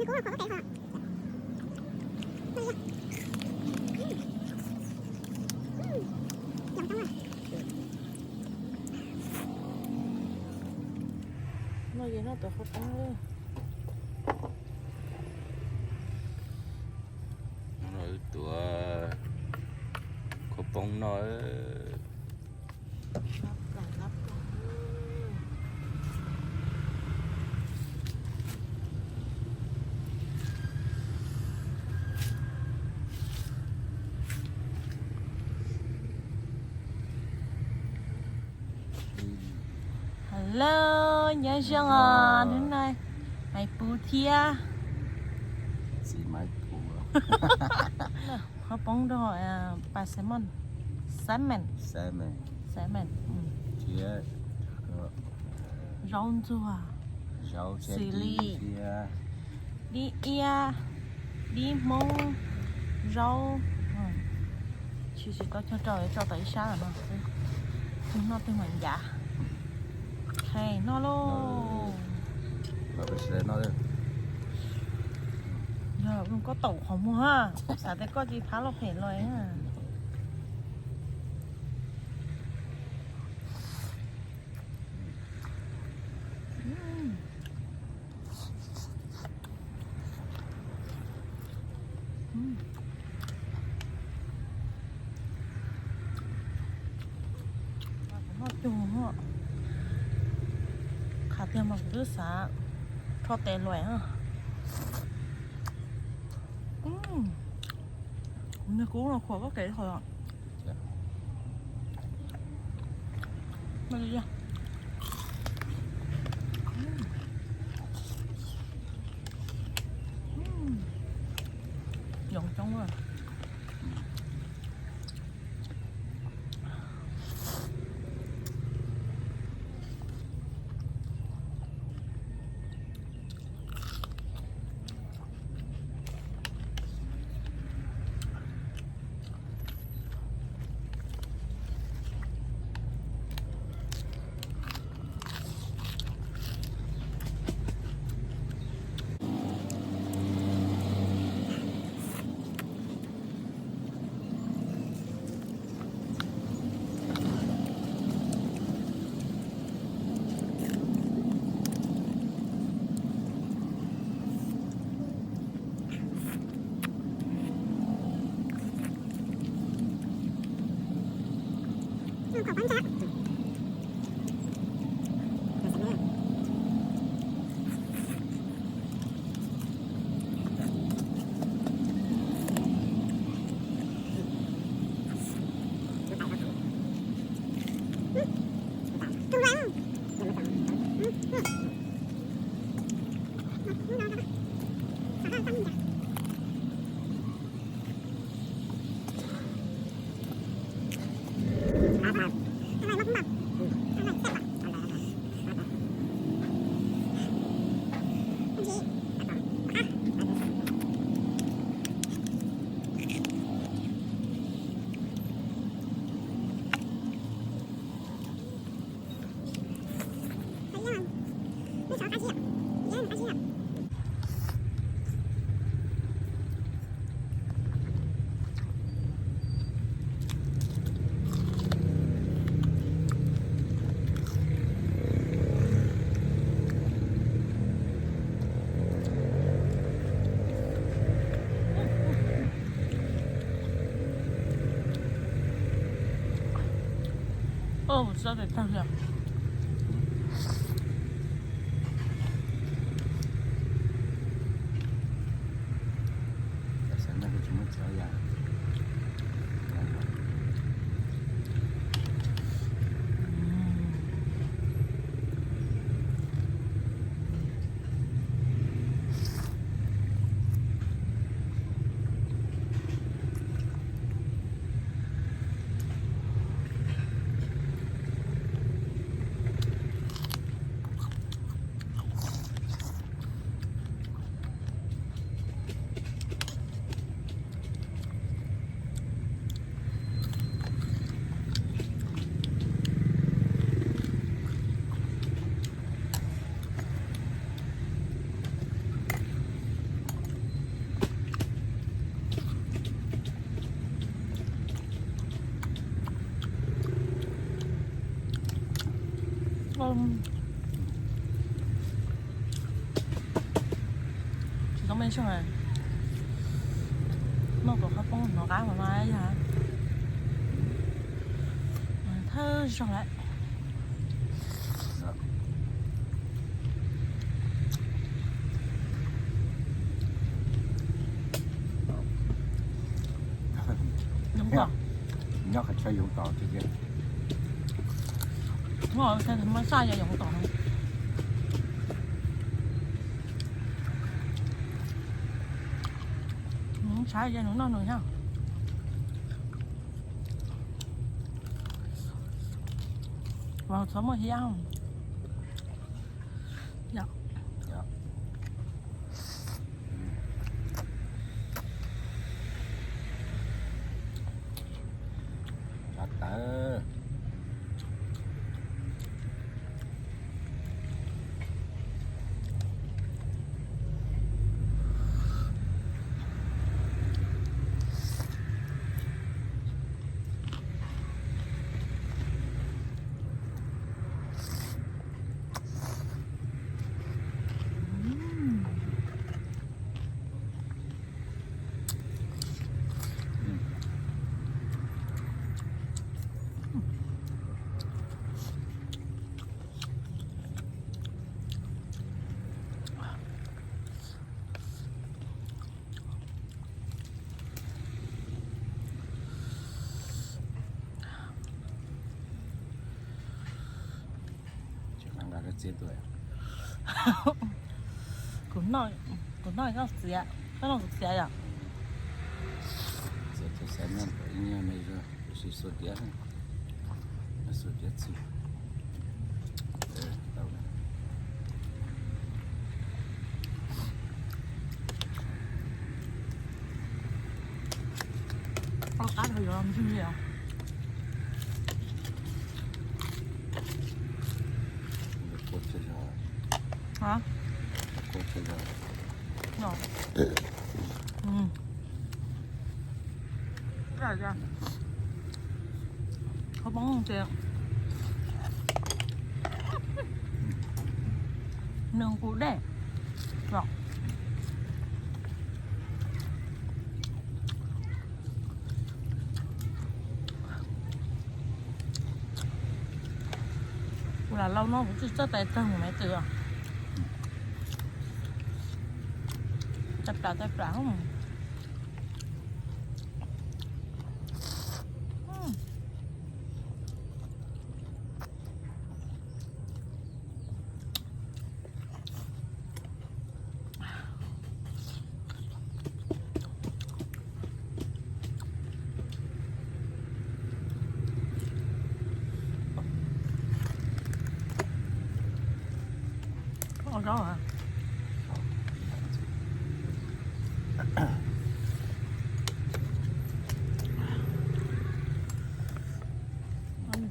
No ces noj tuav qhov poob. Tuav qhov poob no. Hello, nyob zoo os, hnub no Maiv Pub thiab. Txiv Maiv Pub. Qhov poob rau pas salmon, salmon, salmon, thiab zaub ntxuag, xws li dib iab, dib hmoob, zaub. Tsis tsis tau cog rau, tso tau ib sab lawm no. Noj tej mas ncav. Qhia noj lauj. Yog koj taum qhov muag, xav tias koj tsis phab loj phem los. Noj cug, qhov tiag mas kuv twb xav rho tes luam. Nws kub no khuam koj kev qhov. Yoov coob. Oj, txhob tes tag li. Mej zoo, noj tus qhov poob hnov qab mas no yog thawj zaug lawm. Nyob qhov chaw yoov tom tiag tiag. Nyob qhov chaw yoov tom. Nws tshav ces nws noj nws thiab. Txhob muaj hiab. Tawv. Kuv noj, kuv noj koj txiav, koj noj kuv txiav yom. Txiav tus xav noj kom ib nyuag me zog, tab sis xuas diav, xuas diav txi. Qab dhau yuav los ntswg li os. Hov. Qhov poob ces nws kuv dej. Kuv lam lauj no kuv tsis txawj tais tawg mus maiv twm. Tais plam tais plam.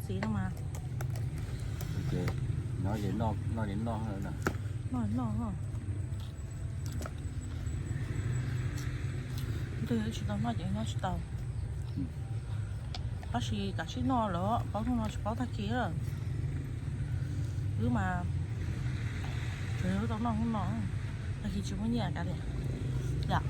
Txiv no mas. Noj li noj, noj li noj. Twb tsis tau noj ces noj tsis tau. Tab sis kav tsij noj lawm, paub hnub no tsis paub tag kis. Wb mas tsuas yog wb tau noj hnub no, tag kis tsis muaj nyiaj kav liam. Yom.